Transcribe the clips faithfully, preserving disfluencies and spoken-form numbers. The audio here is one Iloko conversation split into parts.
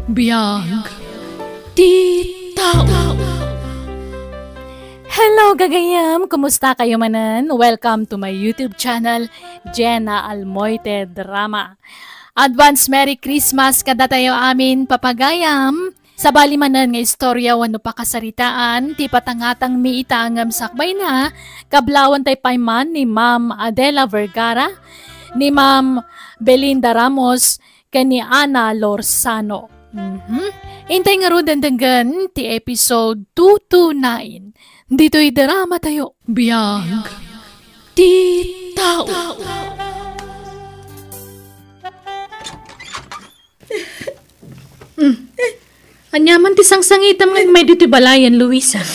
Biag ti tao. Hello, gagayam! Kumusta kayo manen? Welcome to my YouTube channel, Jenna Almoite Drama. Advance Merry Christmas kadatayo amin, papagayam! Sabali manen nga istorya wenno pakasaritaan ti patangatangmi ita ngem sakbayna, kablawentayo pay man ni Ma'am Adela Vergara, ni Ma'am Belinda Ramos, ken ni Ana Lorzano. Mhm. Intay ngaruden denggen ti episode two two nine. Ditoy drama tayo. Biag ti tao. Mm. Ania man ti sangsangitam nga immay ditoy balayen, Luisa?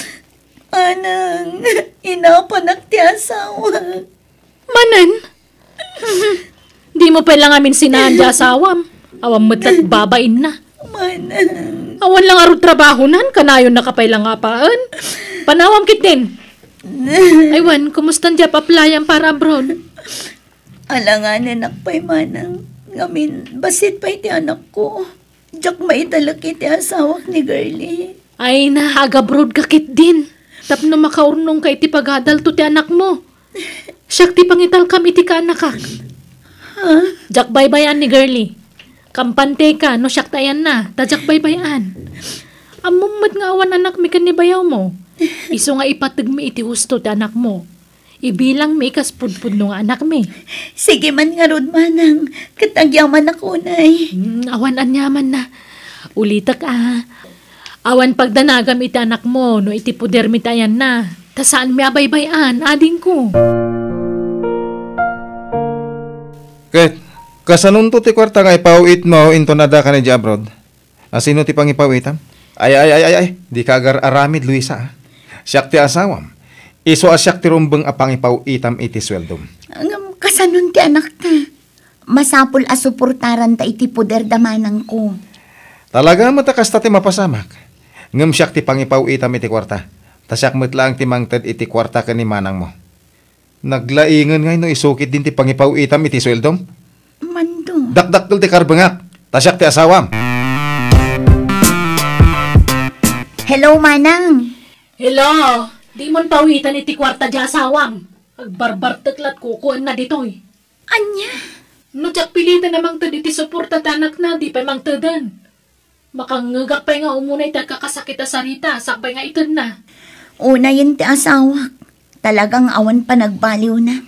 Manang, inapanak ti asawa. Manen? Dimo pay la ngamin sinaan ti asawam. Awan met ket babainna. Manang. Awan la ngarud trabahonan, kanayonnaka pay la nga apaen. Panawam ketdin. Ay wen, kumusta ti ap-applyam para abroad? Alanganenak pay, manang. Ngamin, bassit pay ti anakko. Diak maitalek iti asawak ni Girlie. Ay na, agabroad ka ketdin. Tapno makaurnongka iti pagadalto ti anakmo. Siak ti pangitalkam iti kaanakak. Ha? Diak baybay-an ni Girlie. Kampanteka no siak ti ayanna, ta diak baybay-an. Ammom met nga awan anakmi ken ni bayawmo. Isu nga ipategmi iti husto ti anakmo. Ibilangmi kas pudpudno nga anakmi. Sige man ngarud, manang, ket agyamanak unay. Hmm, awan aniamanna. Ulitek a. Awan pagdanagam iti anakmo no iti podermi ti ayanna. Ta saanmi a baybay-an, adingko. Ket, kasanonto ti kuarta nga ipaw-itmo inton addaka idiay abroad? A, sino ti pangipaw-itam? Ay, ay, ay, ay, ay, dika agar-aramid, Luisa, a. Siak ti asawam. Isu a siak ti rumbeng a pangipaw-itam iti sueldom. Ngem kasanon ti anakta? Masapul a suportaranta iti poder da manangko. Talaga met a kasta ti mapasamak. Ngem siak ti pangipaw-itam iti kuarta. Ta siak met laeng ti mangted iti kuarta ken ni manangmo. Naglaingen ngay no isu ketdin ti pangipaw-itam iti sueldom? Mando. Dakdakkel ti karbengak, ta siak ti asawam. Hello, manang. Hello. Dimon pawitan iti kuarta ti asawam. Agbarbartek lat kukuenna ditoy. Ania? No diak piliten a mangted iti suporta ti anakna, di pay mangteden. Makangngegak pay nga umuna iti agkakasakit a sarita, sakbay nga itenna. Unayen ti asawak. Talagang awan panagbaliwna.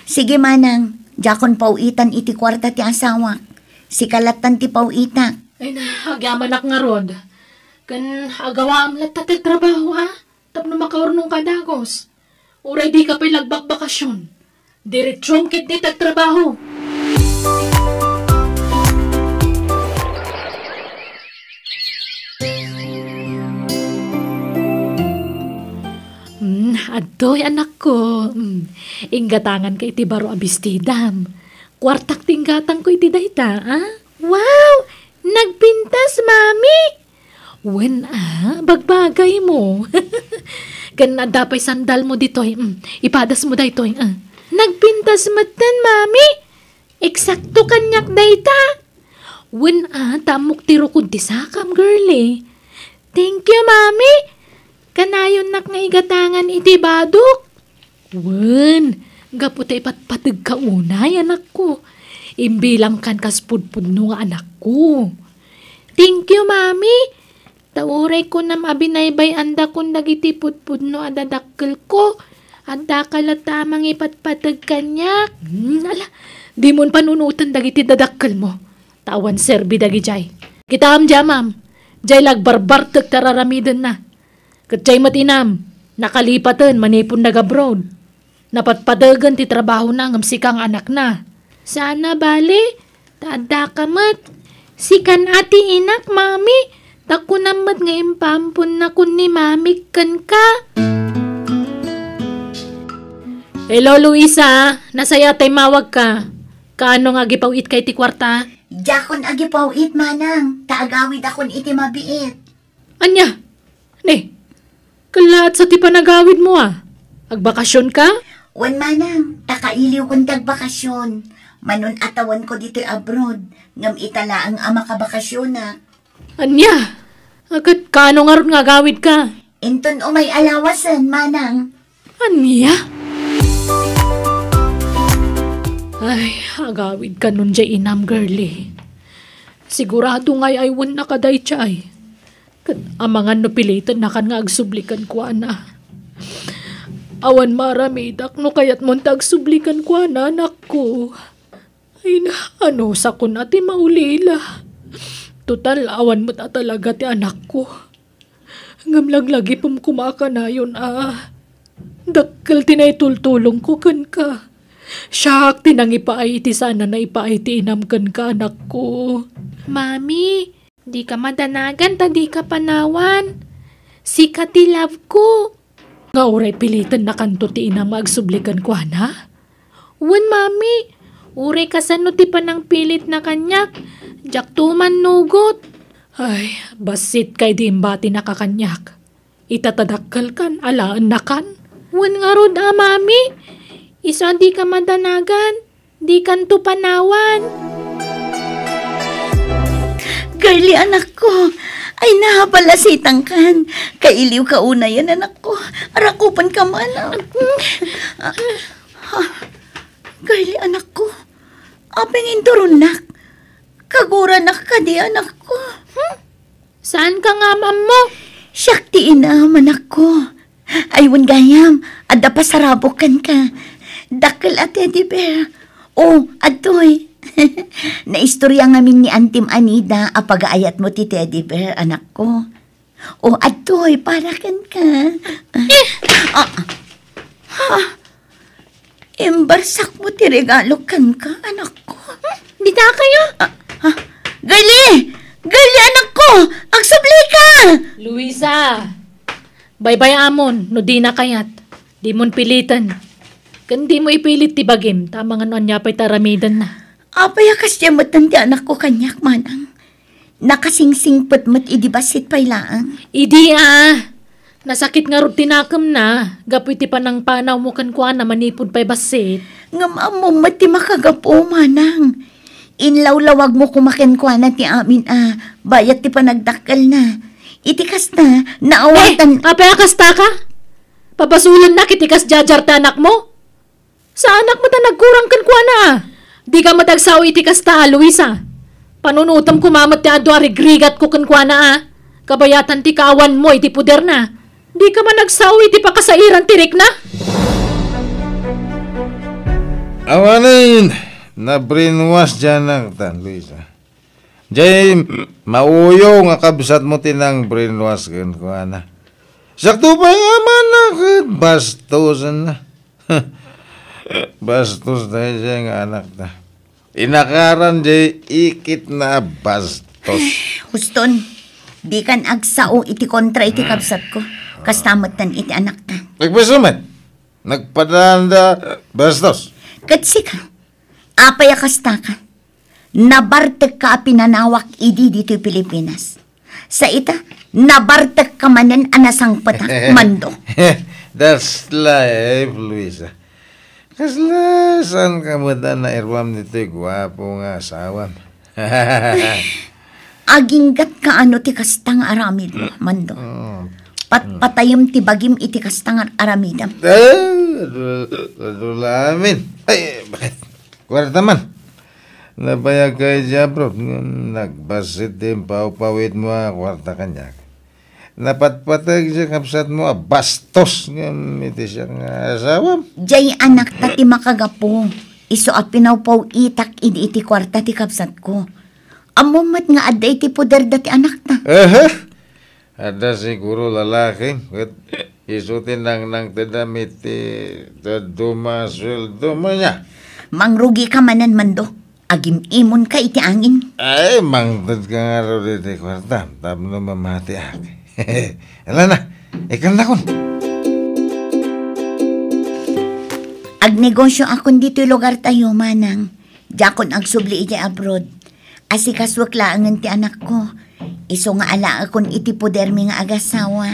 Sige, manang, diakon paw-itan iti kuarta ti asawak. Sika lattan ti paw-itak. Ay na, agyamanak ngarud. Ken agawaam latta ti trabaho, a? Tapno makaurnongka dagus. Uray dika pay lagbakbakasyon. Diretsom ketdi ti agtrabaho. Hmm, adtoy, anakko. Hmm, inggatanganka iti baro a bestidam. Kuartak ti inggatangko iti dayta, a? Wow! Nagpintas, Mami! Wen a, bagbagaymo. Ken adda pay sandalmo ditoy. Mm, ipadasmo daytoy, a. Nagpintas metten, Mami. Eksakto kaniak dayta. Wen a, ta ammok ti rukod ti sakam, girlie. Thank you, Mami. Kanayonnak nga igatangan iti badok. Wen, gapu ta ipatpategka unay, anakko. Imbilangkan kas pudpudno nga anakko. Thank you, Mami. Ta uray kunam a binaybay-andakon dagiti pudpudno a dadakkelko, addaka latta a mangipatpateg kaniak. Hmm, ala, dimon panunoten dagiti dadakkelmo. Ta awan serbi dagidiay. Kitaem diay amam, diay la agbarbartek ti ar-aramidenna. Ket diay met inam, nakalipaten manipud nag-abroad. Napatpategen ti trabahona ngem sika nga anakna. Saan a bale, ta addaka met. Sikan a ti inak, Mami, ta kunam met nga impaamponnakon ni Mamik kenka. Hello, Luisa. Nasayaat ta immawagka. Kaano nga agipaw-itka iti kuarta? Diakon agipaw-it, manang, ta agawidakon iti mabiit. Ania? Ni, kellaat sa ti panagawidmo a? Agbakasionka? Wen manang, ta kailiwkon ti agbakasion. Manon atawenko ditoy abroad, ngem ita laeng a makabakasionak. Ania? Ket kaano ngarud nga agawidka? Inton umay a lawasen, manang. Ania? Ay, agawidka no diay inam, girlie. Sigurado nga ay-aywennaka daydiay. Ket amangan no pilitennakan nga agsubli kenkuana. Awan maaramidak no kayatmon ti agsubli kenkuana, anakko. Ay, anusakon a ti maulila. Total, awan met a talaga ti anakko. Ngem laglagipem koma a kanayon a dakkel ti naitultulongko kenka. Siak ti nangipaay iti saan a naipaay ti inam kenka, anakko. Mami, dika madanagan ta dika panawan. Sika ti love ko. Nga uray pilitennakanto ti inam nga agsubli kenkuana? Wen, mami, uray kasano ti panangpilitna kaniak, diakto mannugot. Ay, bassitka idi imbatinaka kaniak. Ita ta dakkelkan, alaennakan. Wen ngarud a, mami, isu a dika madanagan, dikanto panawan. Girlie, anakko, ay, napalasitangkan. Kailiwka unayen, anakko. Arakupenka man. Ah, ah, Girlie, anakko. Apay nga inturonnak? Kaguranak kadi, anakko? Hmm? Saanka nga am-ammo? Siak ti inam, anakko. Ay, wen gayam, adda pasarabok kenka. Dakkel a teddy bear. O, adtoy. Naistorya ngamin ni Antim Anida a pagaayatmo ti teddy bear, anakko. O, adtoy, para kenka. Ah, ha? Imbarsakmo ti regalo kenka, anakko. Dita kayo? Ah, ha? Girlie! Girlie, anakko! Agsublika! Luisa! Baybay-amon, no dina kayat. Dimon piliten. Ken dimo ipilit ti bagim, ta amangan no ania pay ti aramidenna. Apay a kasdiay metten ti anakko kaniak, manang? Nakasingsingpet met idi bassit pay laeng. Idi a, nasakit ngarud ti nakemna, gapu iti panangpanawmo kenkuana manipud pay bassit. Ngem ammom met ti makagapu, manang. Inlawlawagmo koma kenkuana ti amin a bayat ti panagdakkelna. Iti kasta, naawatan. Eh, apay a kastaka? Pabasolennak iti kasdiay a diarta anakmo? Saanak met a nagkurang kenkuana a. Dika met agsao iti kasta a, Luisa. Panunotem koma met ti adu a rigrigatko kenkuana a. Kabayatan ti kaawanmo iti poderna. Dika man agsao iti pakasairan ti rikna. Awanen, na-brainwash diay anakta, Luisa. Jay, mauyo nga kabsatmo ti nang-brainwash kenkuana. Siakto pay nga amanna ket bastosenna. Bastos daydiay nga anakta. Inakaran jay ikitna a bastos. Huston, dikan agsao iti kontra iti kabsatko. Kasta metten iti anakta. Nagbaso met. Nagpadaanda bastos. Ket sika, apay a kastaka? Nabartekka a pinanawak idi ditoy Pilipinas. Sa ita, nabartekka manen a nasangpetak, Mando. That's life, Luisa. Kasla saanka met a nairuam ditoy guapo nga asawam? Aginggatka ano ti kasta nga aramidmo, Mando? Mm. Patpatayem ti bagim iti kasta nga aramidem. Ah, adu-, adu la amin. Ay, bakit? Kuwarta man. Nabayag ka iti abroad, ngem nagbassit ti impawpawitmo a kuwarta kaniak. Napatpateg ti kabsatmo a bastos ngem iti siak nga asawam. Jay anakta ti makagapu, isu a pinawpawitak idi iti kuarta ti kabsatko. Ammom met nga adda iti poder dati anakta. Aha! Adda siguro lalaki, ket isu ti nangnangtedam iti dadduma a sueldo, ania? Mangrugika manen, Mando. Agim-imonka iti angin. Ay, mangtedka ngarud iti kuarta tapno mamatiak. Ala na, ikannakon. Agnegosio akon ditoy lugartayo, manang. Diakon agsubli iti abroad. Asikasuek laengen ti anakko. Isu nga alaekon iti podermi nga agasawa.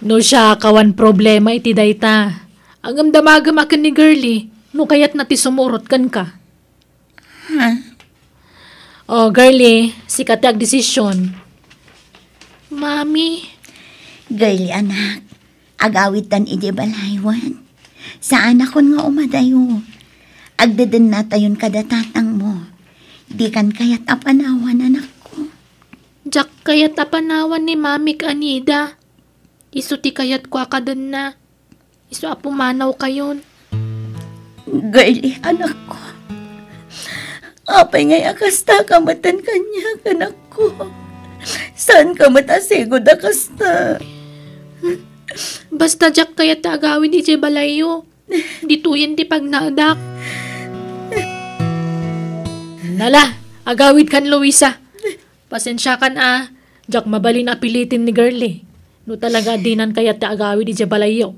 No siak awan problema iti dayta. Ngem damagem a ken ni Girlie, no kayatna ti sumurot kenka. Ha? O, girlie, sika ti agdesisyon. Mami. Girlie, anak, agawidtan idiay balay wen. Saanakon nga umadayo. Agdedennatayon kada tatangmo. Dikan kayat a panawan, anakko. Diak kayat a panawan ni Mami ken Anida. Isu ti kayatko a kadenna. Isu a pumanawkayon. Girlie, anakko. Apay ngay a kasta ka metten kaniak, anakko? Saanka met a sigud a kasta? Basta diak kayat ti agawid idiay balayyo. Ditoyen ti pagnaedak. Nala, agawidkan, Luisa. Pasensiakan a, diak mabalin a piliten ni Girlie. No talaga a dinan kayat ti agawid idiay balayyo.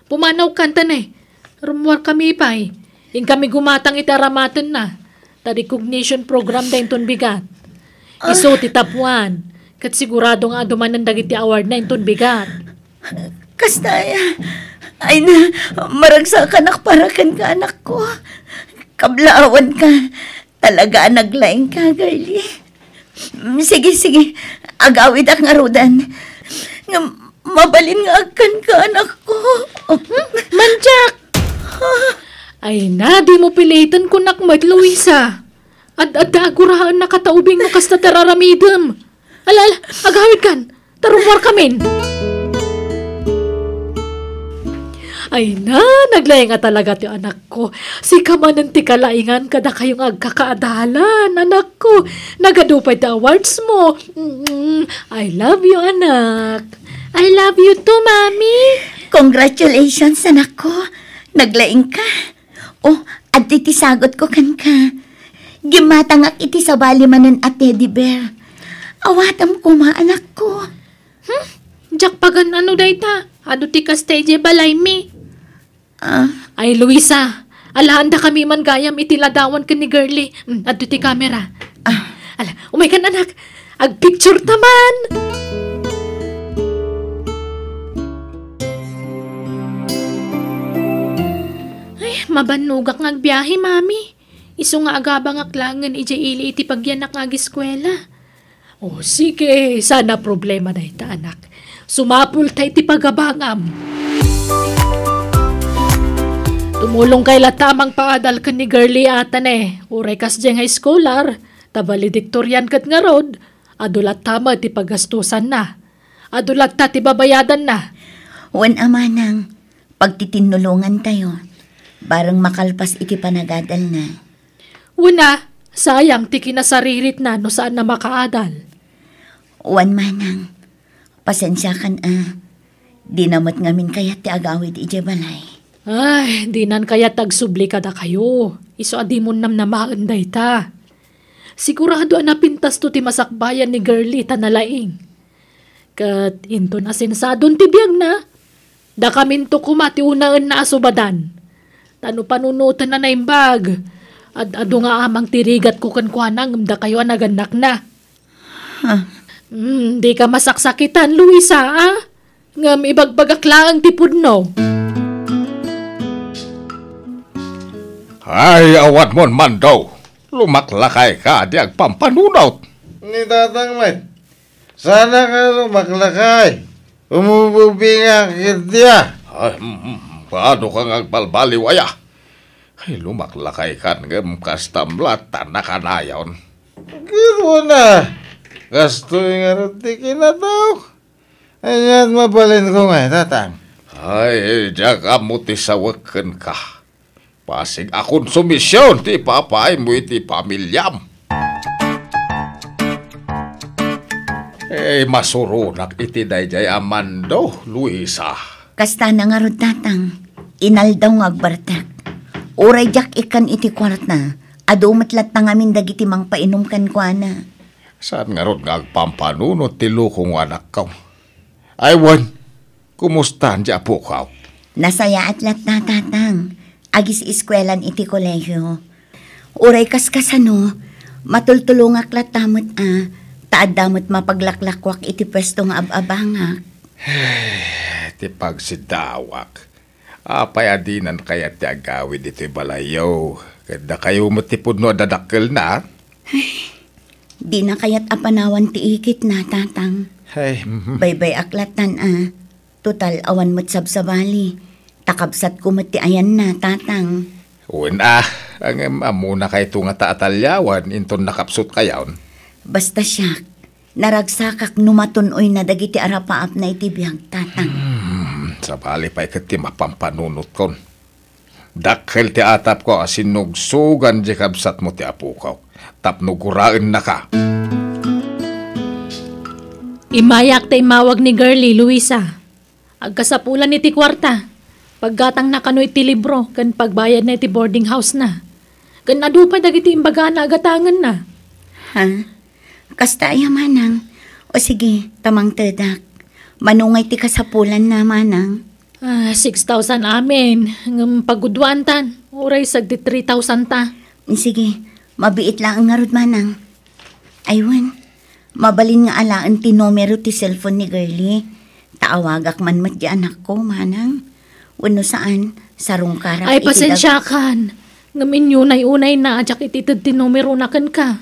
Pumanawkan ta ne. Rummuarkami pay. Inkami gumatang iti aramatenna. Ta recognition program da inton bigat. Isu ti tapuan. Ket sigurado nga adu manen dagiti awardna inton bigat. Kasta aya. Ay na, maragsakanak para kenka, anakko. Kablaawanka. Talaga a naglaingka, Girlie. Mm, sige, sige. Agawidak ngaruden. Ngem mabalin nga agkanka, anakko. Hmm? Mandiak! Ay na, dimo piliten, kunak met, Luisa. Ad-adda a guraennaka ta ubing no kasta ti ar-aramidem. Ala, ala, agawidkan. Ta rummuarkamin. Ay na, naglaing a talaga ti anakko. Sika manen ti kalaingan kadakayo nga agkakaadalan, anakko. Nagadu pay ti awards mo. Mm, I love you, anak. I love you too, Mami. Congratulations, anakko. Naglaingka. Oh, adtoy ti sagutko kenka. Gimmatangak iti sabali manen a teddy bear. Awatem koma, anakko. Hmm? Diak pagan-ano dayta. Adu ti kasta idiay balaymi. Ah. Ay, Luisa, alaendakami man gayam iti ladawan ken ni Girlie. Hmm, adtoy ti camera. Ah. Ala, umaykan, anak. Agpicture ta man. Ay, mabannogak nga agbiahe, Mami. Isu nga agabangak laengen idiay ili iti pagyanak nga agiskuela. O, sige, saan a problema dayta, anak. Sumapulta iti pagabangam. Tumulongkay latta a mangpaadal ken ni Girlie a tane. Uray kasdiay nga eskolar, ta valedictorian ket ngarud, adu latta met ti pagastusanna. Adu latta ti babayadanna. Wen a manang, pagtitinnulongantayo, bareng makalpas iti panagadalna. Wen a, sayang ti kinasariritna no saan a makaadal. Wen manang, pasensiakan a, dina met ngamin kayat ti agawid idiay balay. Ay, dinan kayat agsubli kadakayo. Isu a dimon namnamaen dayta. Sigurado a napintasto ti masakbayan ni Girlie ta nalaing. Ket inton asensadon ti biagna, dakaminto koma ti unaenna a subadan. Ta no panunotenna naimbag, ad-adu nga amang ti rigatko kenkuana ngem dakayo a nagannakna. Huh. Hmm, dika masaksakitan, Luisa, a? Ngem ibagbagak laeng ti pudno. Ay, awan mon, Mando. Lumaklakayka, di agpampanunot. Ni Tatang met, saanka lumaklakay. Umububingak iti a. Ay, mm, mm, kaano ka nga agbalbaliw aya? Ay, lumaklakaykan ngem kastam latta nakanayon. Ket wen a, kastoy ngarud ti kinatawk. Ania't mabalinko ngay, Tatang? Ay, diak ammo ti sawek kenka. Basig a konsumision ti ipapaaymo iti pamiliam. Eh, masuronak iti daydiay a Mando, Luisa. Kasta na ngarud, Tatang. Inaldaw nga agbartek. Uray diak ikkan iti kuarta, adu met latta ngamin dagiti mangpainom kenkuana. Saan ngarud nga agpampanunot ti lukong anakko? Ay, wen, kumusta ti apokaw? Nasayaat latta, Tatang. Agis-eskuelan iti kolehio. Uray kaskasano, matultulongak latta met a, ta adda met mapaglaklakuak iti puesto nga ab-abangak. Ti pagsiddawak. Apay a dinan kayat ti agawid iti balayyo? Ket dakayo met ti pudno a dadakkelna? Ay, Dina kayat a panawan ti ikitna, Tatang. Ay, mhm. Baybay-ak latan a. Total, awan met sabsabali. Ta kabsatko met ti ayanna, Tatang. Wen a, ngem ammona kayto nga ta atalyawan inton nakapsutkayon. Basta siak, naragsakak no matun-oyna dagiti arapaapna iti biag, Tatang. Hmm, sabali pay ket ti mapampanunotko. Dakkel ti atapko a sinugsugan ti kabsatmo ti apokok tapno guraennaka. Immayak ta immawag ni Girlie, Luisa. Agkasapulan iti kuarta. Paggatangna kano iti libro ken pagbayadna iti boarding house na. Ken adu pay dagiti imbagana a gatangenna. Ha? Kasta aya, Manang? O sige, ta mangtedak. Mano ngay ti kasapulanna, Manang? Ah, six thousand amin. Ngem pagudwaantan, uray sagdi three thousand ta. Sige, mabiit laeng ngarud, Manang. Ay wen, mabalin nga alaen ti numero ti cellphone ni Girlie. Ta awagak man met di anakko, Manang. Wenno saan, sarungkarak Ay, iti dag- pasensiakan. Ngem inyunay-unayna a diak itited ti numerona kenka.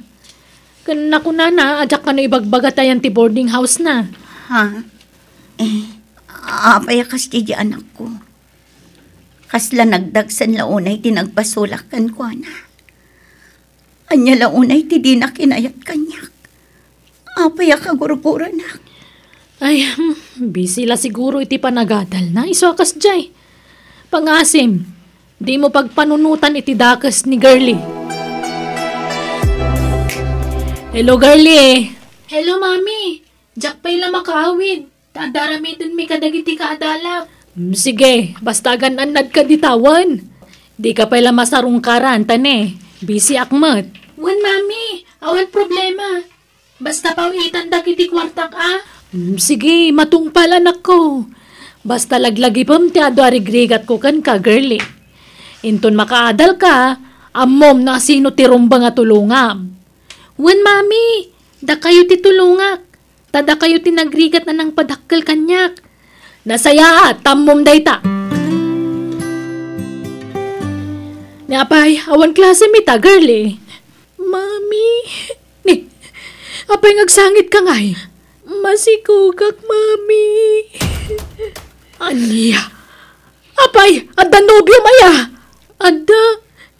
Ken nakunana a diak kano ibagbaga ta ayan ti boarding house na. Ha? Eh, apay a kasdi di anakko? Kasla nagdagsen la unay ti nagpasulak kenkuana. Ania la unay ti dina kinayat kaniak? Apay a kagurguranak? Ay, hmm, busy la siguro iti panagadalna. Isu a kasdiay. Pangasim, dimo pagpanunotan iti dakes ni Girlie. Hello, Girlie. Hello, Mami. Diak pay la makaawid. Ta adda aramidenmi kadagiti kaadalak. Mm, sige, basta agan-annadka dita wen. Dika pay la masarungkaran, ta ne, busy-ak met. Wen, Mami, awan problema. Basta paw-itandak iti kuartak a. Mm, sige, matungpal, anakko. Basta laglagipem ti adu a rigrigatko kenka, Girlie. Inton makaadalka, ammom no asino ti rumbeng a tulongam. Wen, Mami, dakayo ti tulongak. Ta dakayo ti nagrigat a nangpadakkel kaniak. Nasayaat, ta ammom dayta. Ni apay, awan klasem ita, Girlie. Mami, ni, apay nga agsangitka ngay? Masikogak, Mami. Ania? Apay, adda nobiom aya? Adda,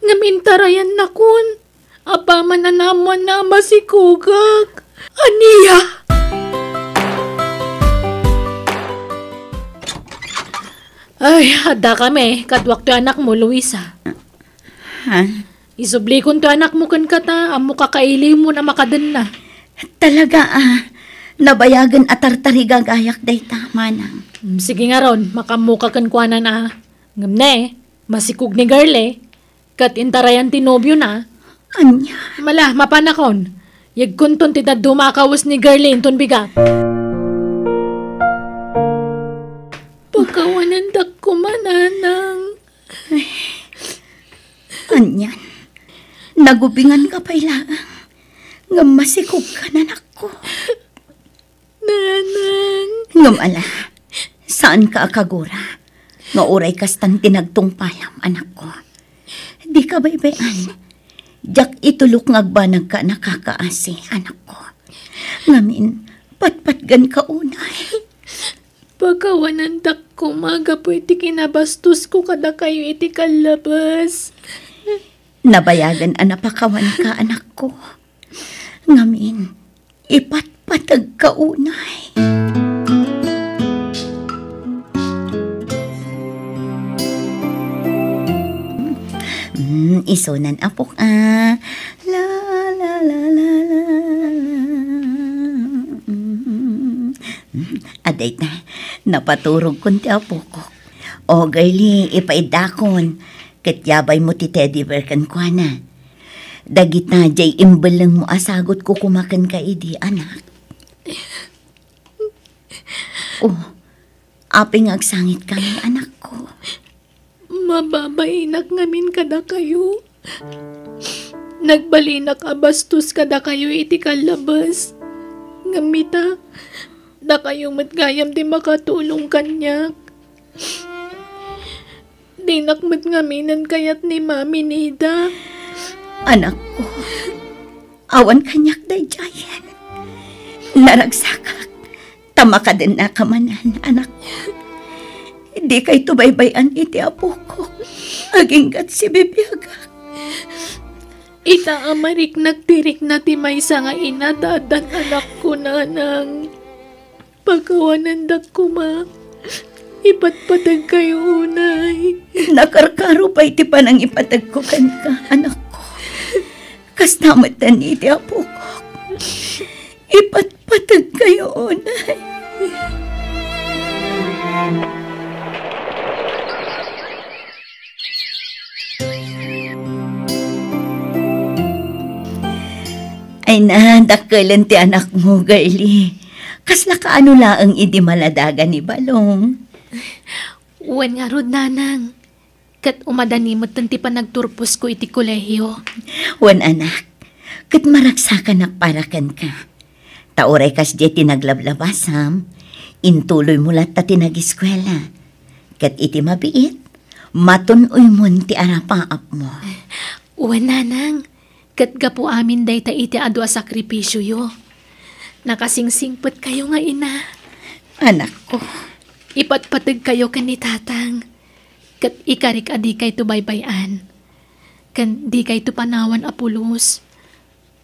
ngem intarayannakon. Apaman a naammoanna a masikogak. Ania? Ay, adda kami. Kaduak toy anakmo, Luisa. Ha? Isublikon toy anakmo kenka ta ammoka kailiwmon a makadenna. Talaga, a. Nabayagen a tartarigagayak dayta, Manang. Mm, sige ngarud, makaammoka kenkuana a. Ngem ne, masikog ni Girlie. Ket intarayan ti nobiona. Ania? Mala, mapanakon. Yegkonton ti dadduma a kawes ni Girlie inton bigat. Pakawanandak koma, Nanang. Anian? Nagubinganka pay laeng. Ngem masikogkan, anakko. Nanang. Ngem ala, saanka a kagura, nga uray kastan ti nagtungpalam, anakko. Dika baybay-an. Diak itulok nga agbanagka a nakakaasi, anakko. Ngamin, patpatganka unay. Pakawanandak koma gapu iti kinabastosko kadakayo iti kallabes. Nabayagen a napakawanka, anakko. Ngamin, ipatpategka unay. Mm, isunan, apok, a. La, la, la, la, la, la. Mm. Adayta, napaturogkon ti apokok. O, Girlie, ipaiddakon. Ket yabaymo ti teddy bear kenkuana. Dagita diay imbellengmo a sagutko koma kenka idi, anak. O, apay nga agsangitka ngay, anakko? Mababainak ngamin kadakayo. Nagbalinak a bastos kadakayo iti kallabes. Ngem ita, dakayo met gayam ti makatulong kaniak. Dinak met ngaminen kayat ni Mami Nida. Anakko, Awan kaniak daydiayen. Naragsakak, ta makadennaka manen, anakko. Dikayto baybay-an iti apokok, agingga ti sibibiagak. Ita a mariknak ti rikna ti maysa nga ina ta addan anakko, nanang. Pakawanendak koma. Ipatpategkayo unay. Nakarkaro pay ti panangipategko kenka, anakko. Kasta met iti apokok. Ipatpategkayo unay. Ay na, dakkelen ti anakmo, Girlie. Kasla kaano laeng idi maladagan ni Balong? Wen ngarud, nanang. Ket umadani metten ti panagturposko iti kolehio. Wen, anak, ket maragsakanak para kenka. Ta uray kasdiay ti naglablabasam, intuloymo latta ti nagiskuela. Ket iti mabiit, matun-oymon ti arapaapmo. Wen, nanang, ket gapu amin dayta iti adu a sakripisioyo, nakasingsingpetkayo nga ina. Anakko. Ipatpategkayo ken ni tatang, ket ikarik a dikayto baybay-an, ken dikayto panawan a pulos.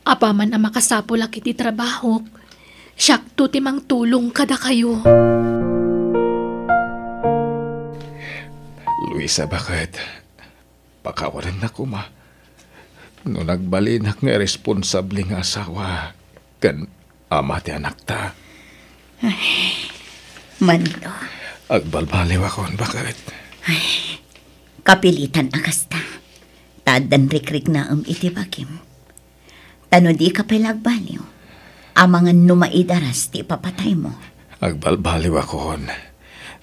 Apaman a makasapulak iti trabahok, siakto ti mangtulong kadakayo. Luisa, baket, pakawanennak koma no nagbalinak nga irresponsable nga asawa ken ama ti anakta. Ay, Manlo. Agbalbaliwakon, baket. Ay, kapilitan a kasta. Ta addan rikriknaem iti bagim. Ta no dika pay la agbaliw, amangan no maidaras ti ipapataymo. Agbalbaliwakon.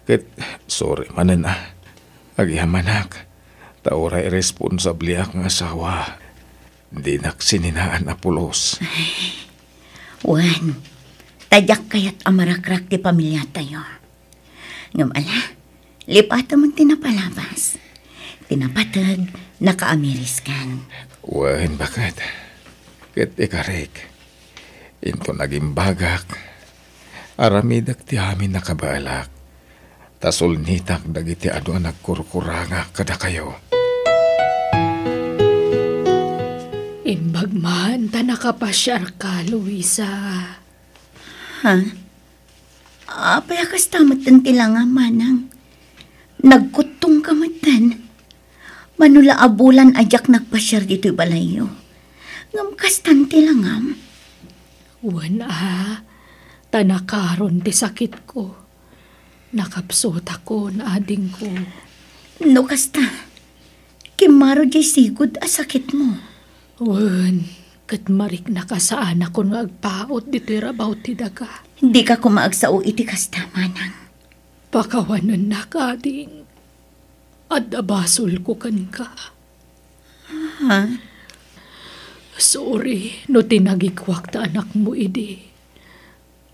Ket sorry manen a. Agyamanak, ta uray irresponsableak nga asawa, dinak sininaan a pulos. Wen, ta diak kayat a marakrak ti pamiliatayo. Ngem ala, lipatem ti napalabas. Ti napateg, nakaamiriskan. Wen, baket. Ket ikarik, inton agimbagak, aramidek ti amin a kabaelak, ta sulnitak dagiti adu a nagkurkuranga kadakayo. Imbag man ta nakapasiarka, Luisa. Ha? Apay a kasta metten ti langam, manang? Nagkuttongka metten. Mano la a bulan a diak nagpasiar ditoy balayyo. Ngem kastan ti langam. Wen a, ta nakaron ti sakitko. Nakapsutakon, adingko. No kasta, kimmaro diay sigud a sakitmo. Wen, ket mariknak a saanakon nga agpaut ditoy rabaw ti daga. Dika koma agsao iti kasta, manang. Pakawanennak, ading. Adda basolko kenka. Ha? Sorry no tinagikuak ta anakmo idi.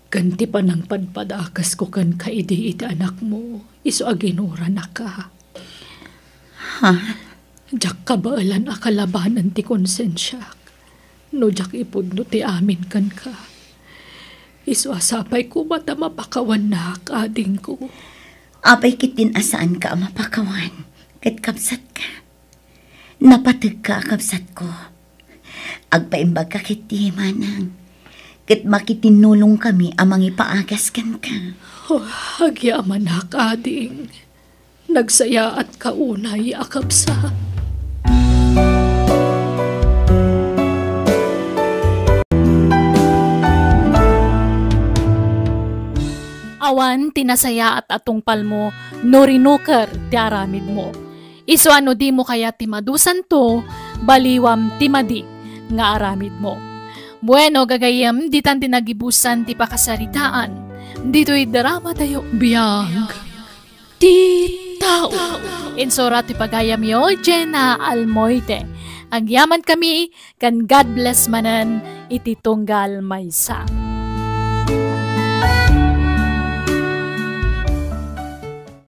Ken ti panangpadpadakesko kenka idi iti anakmo, isu a ginuranaka. Ha? Diak kabaelan a kalabanen ti konsensiak no diak ipudno ti amin kenka. Isu a sapay koma ta mapakawannak, adingko. Apay ketdin a saanka a mapakawan ket kabsatka? Napategka a kabsatko. Agpaimbagka ketdi, manang, ket makitinnulongkami a mangipaagas kenka. Oh, agyamanak, ading. Nagsayaatka unay a kabsat. Awan ti nasayaat a tungpalmo no rinuker ti aramidmo. Isu a no dimo kayat ti madusanto, baliwam ti madi nga aramidmo. Bueno, gagayyem, ditan ti nagibusan ti pakasaritaan ditoy dramatayo, Biag ti Tao. Insura ti pagayamyo, Jenna Almoite. Agyaman kami, ken God bless manen iti tunggal maysa.